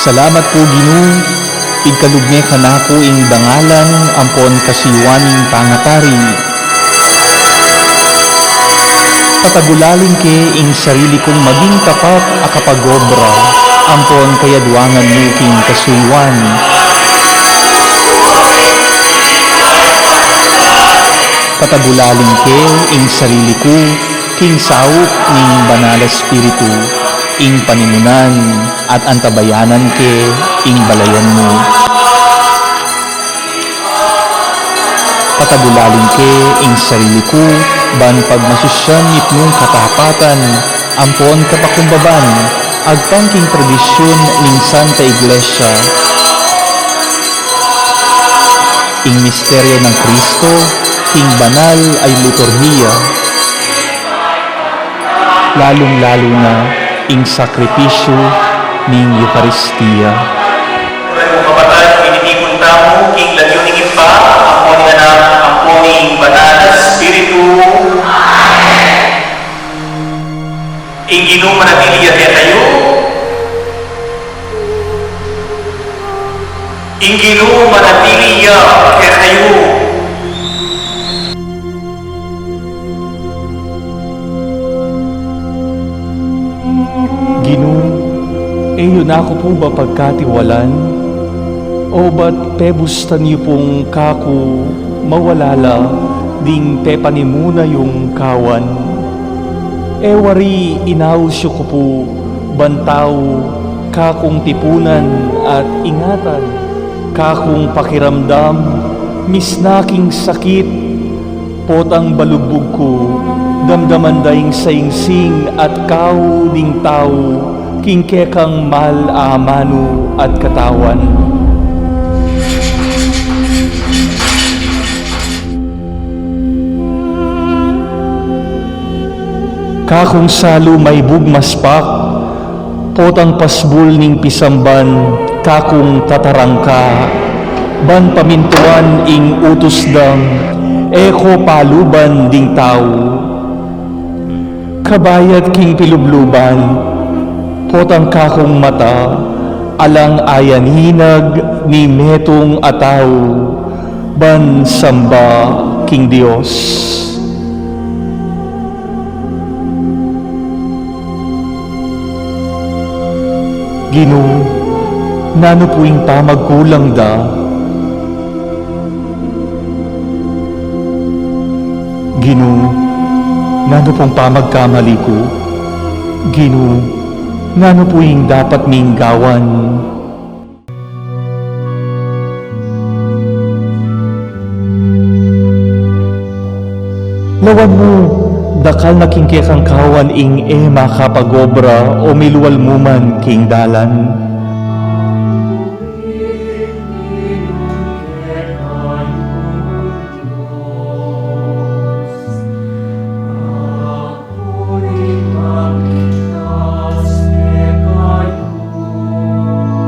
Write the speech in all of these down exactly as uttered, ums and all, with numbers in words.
Salamat pu, Ginu, pigkalub me kanaku ing dangalan ampon kasuyuan ning pangapari. Patagulaling ke ing sarili kung maging tapat a kapag-obra ampon kayadwangan mu king kasuyuan. Patagulaling ke ing sarili ku king saup ning Banal a Espiritu, ing panimunan at antabayanan ke ing balayan mu. Patagulaling ke ing sarili ku ban pagmasusyan mitmung katapatan ampon kapakumbaban agpang king tradisyun ning Santa Iglesia, ing misteryo nang Kristo king banal a liturhiya, lalung-lalu na ing sakripisyu ning Eukaristia. Nune pu, kapatad, pinipikun tamu king lagyu ning Ibpa, ampon ning Anak, ampon ning Banal a Espiritu. Ing Ginu manatili ya kekayu. Ing Ginu manatili ya kekayu. Ginu, e yu na ku pu ba pagkatiwalan? O ba't pebustan yu pung kaku mawalala ding pepanimuna yung kawan? E wari inaus yu ku pu ban tau kakung tipunan at ingatan, kakung pakiramdam, misna king sakit, potang balugbug ku, damdaman da ing saingsing at kau ding tau king kekang mal a amanu at katawan. Kakung salu maibug maspak, potang pasbul ning pisamban, kakung tatarangka, ban pamintuan ing utus dang e ko paluban ding tau. Kabayat king pilubluban, potang kakung mata, alang ayaninag ning metung a tau, ban samba king Dios. Ginu, nanu pu ing pamagkulang da? Ginu, nanu pung pamagkamali ku? Ginu, nanu pu ing dapat ming gawan? Lawan mu, dakal na king kekang kawan ing e makapag-obra o milual mu man king dalan.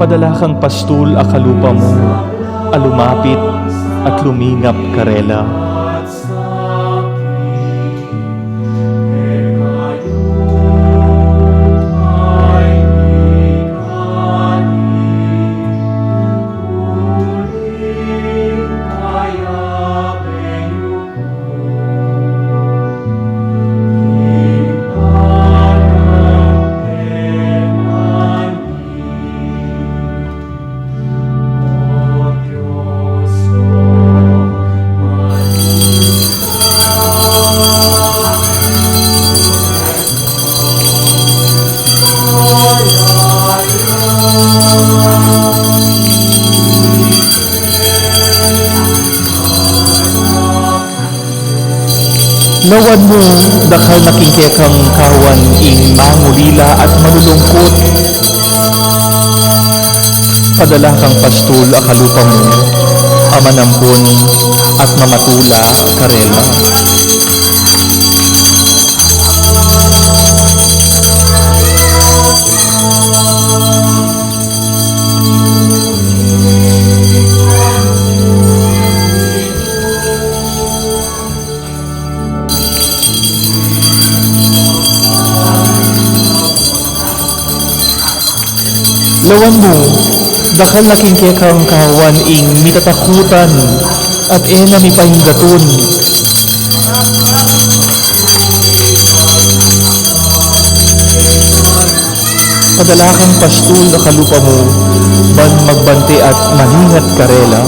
Padala kang pastul a kalupa mu, a lumapit at lumingap karela. Lawan mu, dakal na king kekang kawan ing mangulila at manulungkut. Padala kang pastul a kalupa mu, a manampun at mamatula karela. Lawan mu, dakal na king kekang kawan ing mitatakutan at e na mipainggatun. Padala kang pastul a kalupa mu, ban magbante at maingat karela.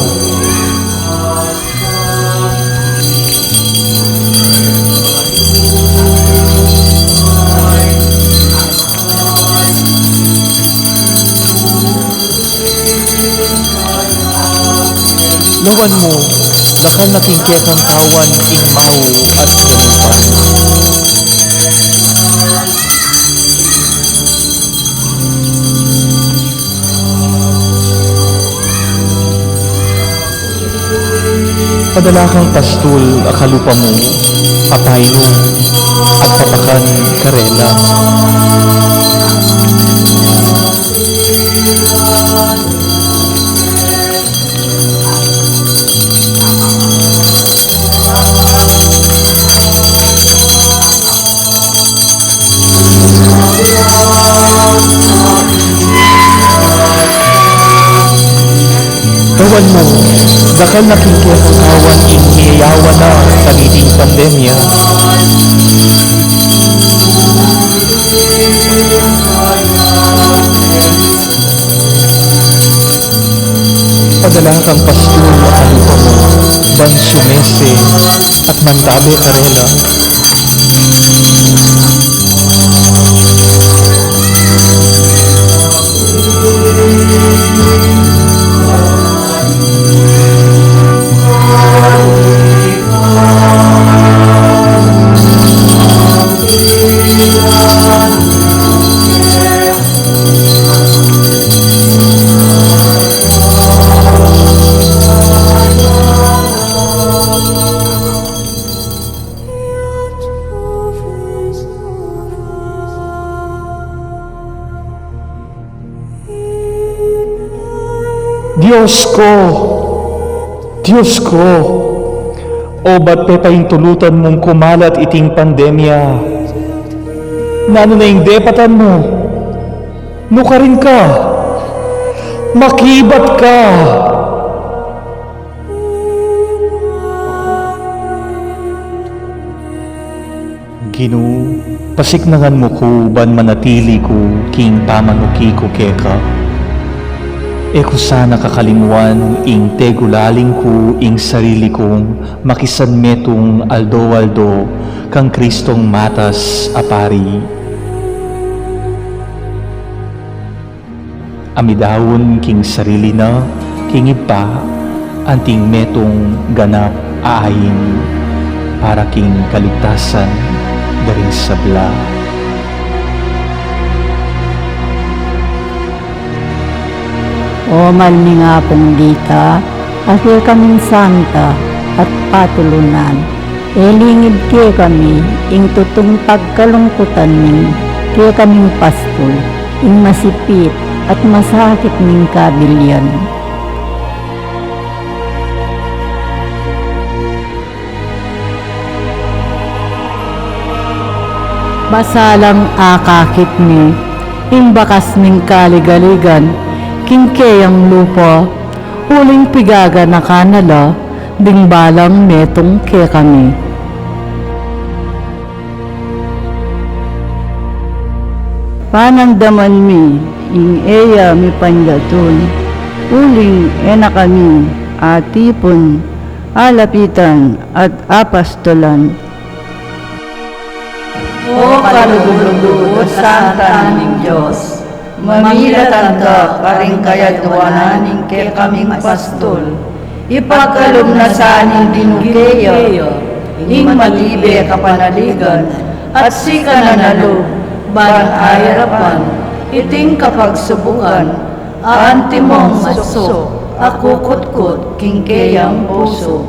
Lawan mu, dakal na king kekang kawan ing mau at kalupa. Padala kang pastul a kalupa mu, papainum at papakan karela. Lawan mu, dakal na king kekang kawan ing meyayawan na kaniting pandemya. Padala kang pastul a kalupa mu, ban sumese at mantabe karela. Dios ku, Dios ku, obat pepaintulutan mung kumalat iting pandemya? Nanu na ing depatan mu? Nukarin ka? Makibat ka? Ginu, pasiknangan mu ku ban manatili ku king pamanuki ku keka. E ku sana kakalimuan ing tegulaling ku ing sarili kung makisanmetung aldo-aldo kang Kristong matas a pari. Amidaun king sarili na, king Ibpa, anting metung ganap a ain para king kaligtasan da ring sabla. O mal ning Apung dita, a kekaming santa at patulunan, e lingid kekami ing tutung pagkalungkutan ning kekaming pastul, ing masipit at masakit ning kabilian. Masalang akakit mi ing bakas ning kaligaligan king keyang lupa, uling pigaganakan na la ding balang metung kekami. Panandaman mi ing e ya mipainggatun, uling e na kami atipun, alapitan, at apastulan. O kalugud-lugud at santa ning Dios, mamilatan ka karing kayadwanan ning kekaming pastul. Ipagkalub na sa ning Ginu keya ing matibe a kapanaligan at sikanan a lub ban arapan iting kapagsubukan a antimong maso a kukutkut king keyang pusu.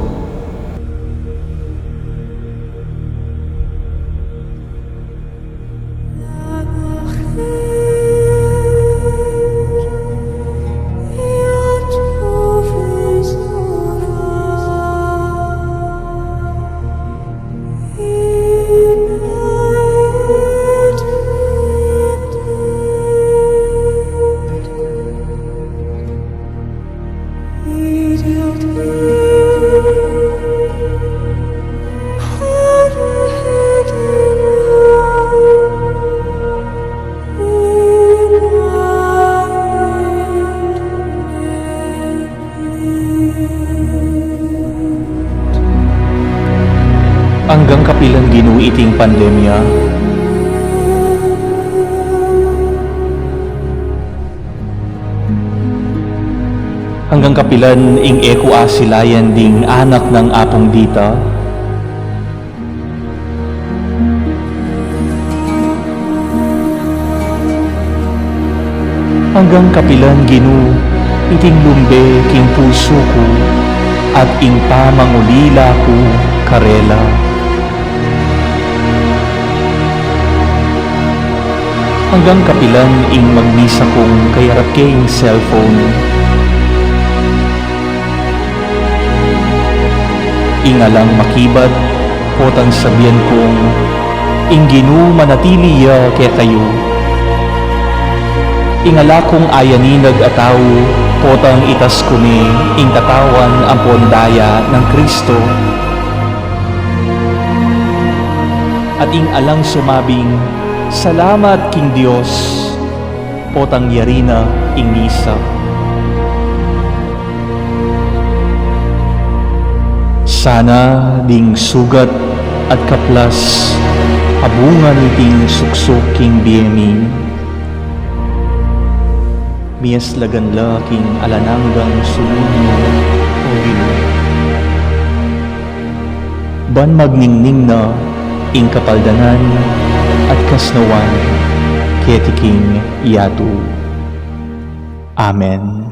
iting pandemya? Anggang kapilan ing e ku asilayan ding anak nang Apung Dita? Anggang kapilan, Ginu, iting lumbe king pusu ku at ing pamangulila ku karela? Anggang kapilan ing magmisa kung kayarap ke ing cellphone? Ing alang makibat, potang sabian kung ing Ginu manatili ya kekayu. Ing ala kung ayaninag a tau, potang itas ku ne ing katawan ampon daya nang Kristo. At ing alang sumabing, "Salamat king Dios," potang yari na ing misa. Sana ding sugat at kaplas a bunga niting suksuk king bie mi, miyaslagan la king alang anggang sumud mu, O Ginu. Ban magningning na ing kapaldanan at kasnawan keti king yatu. Amen.